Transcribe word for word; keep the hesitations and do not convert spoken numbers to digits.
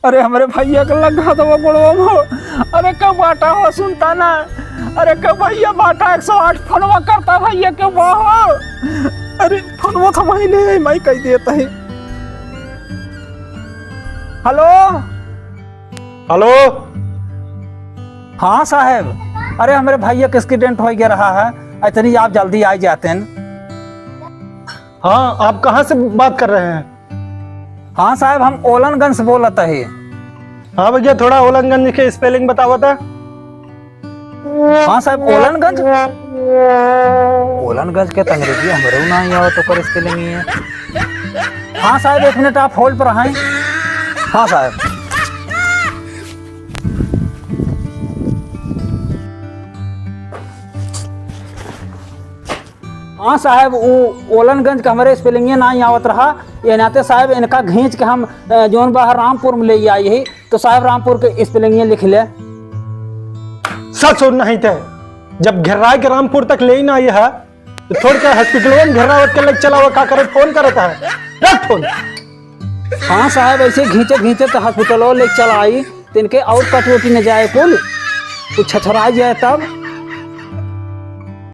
अरे हमरे भइया के लगा दवा गोड़वा में। अरे के बाटा हो सुनता ना। अरे के भइया बाटा एक सौ आठ फोनवा करता भइया के बा हो। अरे फोनवा थमाई ले माई कह देता है। हेलो। हेलो। हाँ साहेब, अरे हमरे भइया के एक्सीडेंट होइ गया रहा है, इतनी आप जल्दी आ जाते हैं। हाँ, आप कहाँ से बात कर रहे हैं? हाँ साहेब, हम ओलनगंज से बोलत है। हाँ भइया, थोड़ा ओलनगंज के स्पेलिंग बतावा था। हाँ साहेब, ओलनगंज? ओलनगंज के त अंग्रेजी हमरे ना ही आवत, ओकर स्पेलिंग ही है। हाँ साहेब, एक मिनट आप होल्ड पर हैं। हाँ साहेब। हाँ साहेब, उ ओलनगंज का हमरे स्पेलिंगे ना ही आवत रहा, ये नाते साहेब इनका घींच के हम, अ, जौन बा रामपुर में ले आई ही, तो साहेब रामपुर के स्पेलिंगे लिख ले। सच हो नहीं ते, जब घेर्राय के रामपुर तक ले ही ना आई है, तो थोड़ के हॉस्पिटल में घेर्रावत के लेके चलावा, का करे फोन करत है, रख फोन। हाँ साहेब, ऐसे घींचे घींचे तो हॉस्पिटल लेके चला आई, तो इनके और कटवटी न जाए कुल, कुछ छछरा जाए तब।